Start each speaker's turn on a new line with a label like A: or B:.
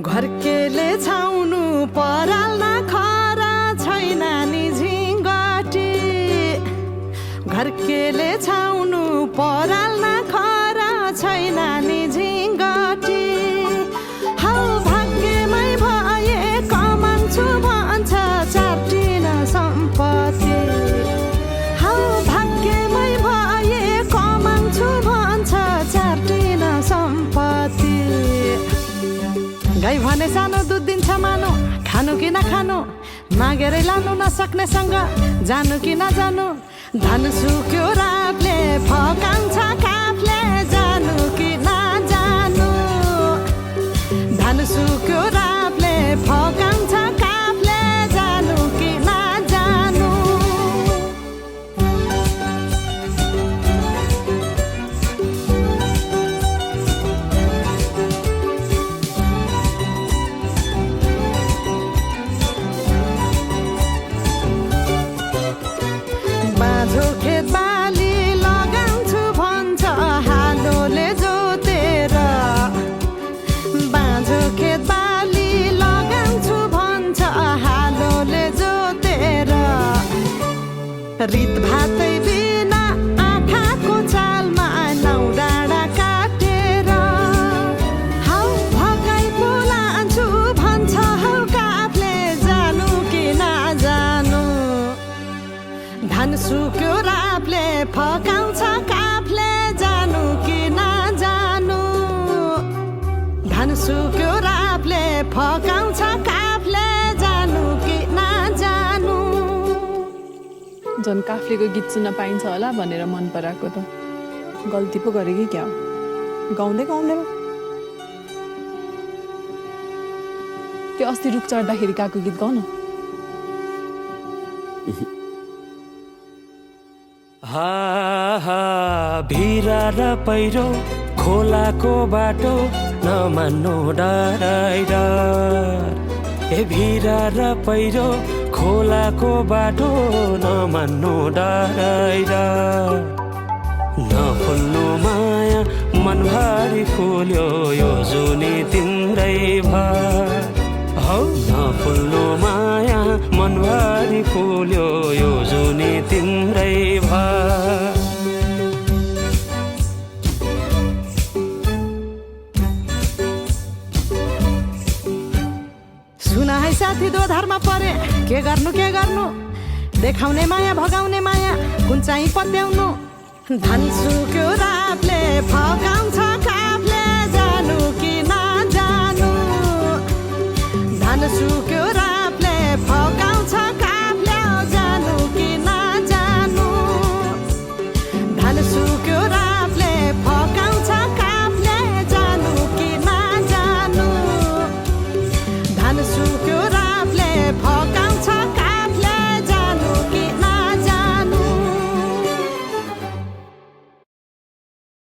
A: घरकेले छाउनु पराल खरा छैन नि झिङ्गटी घरकेले छाउनु पराल खरा छैन नि झिङ्गटी हौ भाग्यमै भए कमान्छु भन्छ चार्टिन सम्पत्ति हौ भाग्यमै भए कमान्छु भन्छ चार्टिन सम्पत्ति गाई भने सानो दुध दिन्छ मानो खानु कि नखानु मागेरै लानु नसक्नेसँग जानु कि नजानु धन सुक्यो रातले फकाउँछ काफले जानु कि नजानु धन सुक्यो रातले फकाउँछ काफले जानु कि नजानु बाँझो खेत बाली लगाउँछु भन्छ हालोले जोतेर बाँझो खेत बाली लगाउँछु भन्छ हालोले जोतेर रित भातै बिना आँखाको चालमा नौ डाँडा काटेर हौ भगाइ बोलान्छु भन्छ हौ काफले जानु कि नजानु धन सुक्यो रापले फकाउँछ काफले जानु कि नजानु धन सुक्यो रापले फकाउँछ काफले जानु कि नजानु
B: झन् काफ्लेको गीत सुन्न पाइन्छ होला भनेर मन पराएको त गल्ती पो गरे कि क्या हो गाउँदै गाउँदै त्यो अस्ति रुख चढ्दाखेरि गएको गीत गाउन
C: हा हा भिरा र पहिरो खोलाको बाटो नमान्नु डराइ डर ए भिरा र पहिरो खोलाको बाटो नमान्नु डराइ डर नफुल्नु माया मनभरि फुल्यो यो जुनी तिम्रै भर हौ नफुल्नु माया मनभरि फुल्यो यो जुनी तिम्रै भर
A: सुन है साथी दोधारमा परे के गर्नु देखाउने माया भगाउने माया कुन चाहिँ पत्याउनु धन सुक्यो रातले फकाउँछ काफले जानु कि नजानु धन सुक्यो